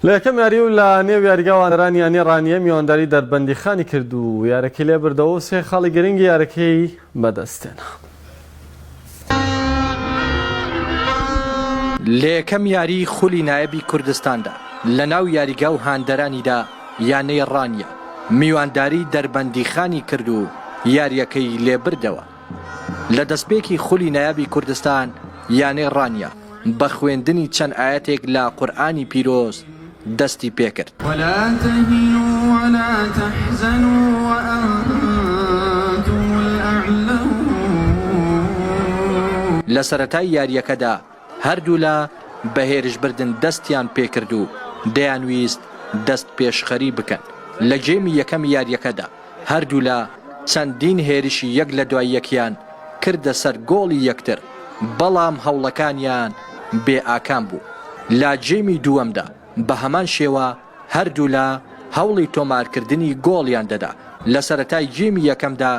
لە یەکەم یاری و لە نێو یاریگا هاندەرانی یانەی ڕانیە میوانداری دەربەندیخانی کرد و یارەکەی لێ بردەوە و سێ خاڵی گرنگی یارەکەی بەدەستهێنا. لە یەکەم یاریی خولی نایابی کوردستاندا لە ناو یاریگا و هاندەرانیدا یانەی ڕانیە میوانداری دەربەندیخانی کرد و یارییەکەی لێبردەوە. لە دەستپێکی خولی نایابی کوردستان یانەی ڕانیە بە خوێندنی چەند ئایەتێک لە قورئانی پیرۆز دەستی پێکرد. ولا تهنوا ولا تحزنوا وأنتم الأعلون. لە سەرەتای یارییەکەدا هەردوولا بە هێرشبردن دەستیان پێکرد و دەیانویست دەستپێشخەری بکەن لە گێمی یەکەمی یارییەکەدا، هەردوولا چەندین هێرشی یەک لە دوای یەکیان کردە سەر گۆڵی یەکتر، بەڵام هەوڵەکانیان بێ ئاکام بوو. لە گێمی دووەمدا بە هەمان شێوە هەردوولا هەوڵی تۆمارکردنی گۆڵیان دەدا، لە سەرەتای گێمی یەکەمدا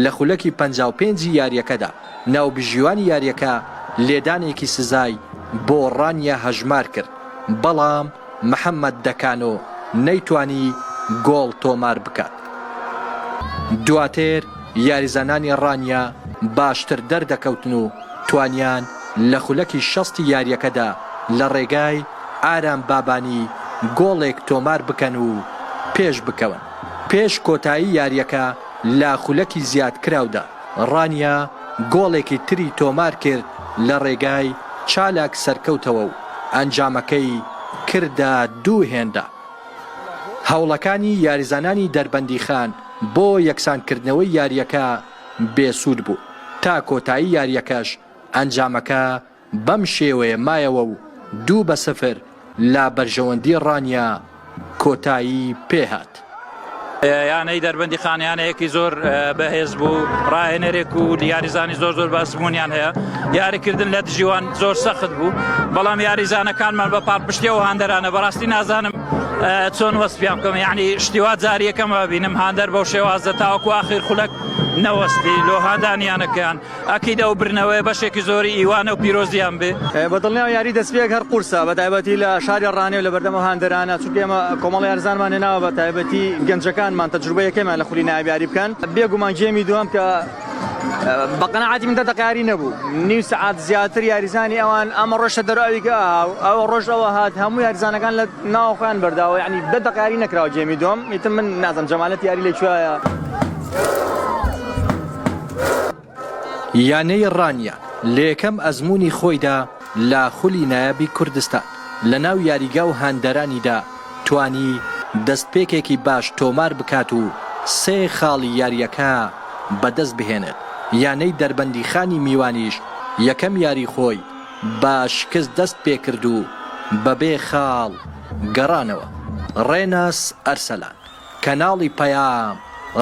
لە خولەکی 55 ی یارییەکەدا ناوبژیوانی یارییەکە لێدانێکی سزای بۆ ڕانیە هەژمار کرد، بەڵام محەمەد دەکانۆ نەیتوانی گۆڵ تۆمار بکات. دواتر یاریزانانی ڕانیە باشتر دەردەکەوتن و توانیان لە خولەکی شەستی یارییەکەدا لە ڕێگای ئارام بابانی گۆڵێک تۆمار بکەن و پێشبکەون. پێش کۆتایی یارییەکە لە خولەکی زیادکراودا ڕانیە گۆڵێکی تری تۆمارکرد لە ڕێگای چالاک سەرکەوتەوە و ئەنجامەکەی کردە دوو هێندە. هەوڵەکانی یاریزانانی دەربەندیخان بۆ یەکسانکردنەوەی یارییەکە بێسوود بوو، تا کۆتایی یارییەکەش ئەنجامەکە بەم شێوەیە مایەوە و دوو بە سفر لە بەرژەوەندی ڕانیە کۆتایی پێهات. یانەی دەربەندیخان یانەیەکی زۆر بەهێز بوو، ڕاهێنەرێک و یاریزانی زۆر زۆر بە ئەزموونیان هەیە، یاریکردن لە دژیوان زۆر سەخت بوو، بەڵام یاریزانەکانمان بە پاڵپشتی ئەو هاندەرانە بەڕاستی نازانم چۆن وەسفیان بکەم، یعنی شتی وا جاری یەکەم بینم هاندەر بەو شێوازە تاوەکو ئاخیر خولەک نەوەستی لۆ هاندانی یانەکەیان. ئەکید ئەو برنەوەیە بەشێکی زۆری ئیوانە و پیرۆزیان بێ. بە دڵنیاوە یاری دەستپێک هەر قورسە بە تایبەتی لە شاری ڕانیە و لە بەردەم ئەو هاندەرانە چونکە ئێمە کۆمەڵە یارزانمان هێناوە بە تایبەتی گەنجەکانمان تەجروبە یەکەمیان لە خولی نایاب یاری بکەن بێ گومان گێمی دووەم کە بە قەناعەتی من دە دەقە یاری نەبوو نیو سەعات زیاتر یاریزانی ئەوان ئەمە ڕۆشتە دەرەوە ئەوی کە ئەوە ڕۆشت ئەوە هات هەموو یاریزانەکان لە ناوە خۆیان بەرداوە یعنی دە دەقە یاری نەکراوە گێمی دووەم ئیتر من نازانم جەمالەتی یاری لە کوێیە. یانەی ڕانیە لە یەکەم ئەزموونی خۆیدا لە خولی نایابی کوردستان لە ناو یاریگا و هاندەرانیدا توانی دەستپێکێکی باش تۆمار بکات و سێ خاڵی یارییەکە بەدەست بهێنێت، یانەی دەربەندیخانی میوانیش یەکەم یاری خۆی بە شکست دەست پێکرد و بەبێ خاڵ گەڕانەوە. ڕێناس ئەرسەلان، کەناڵی پەیام،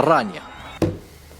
ڕانیە.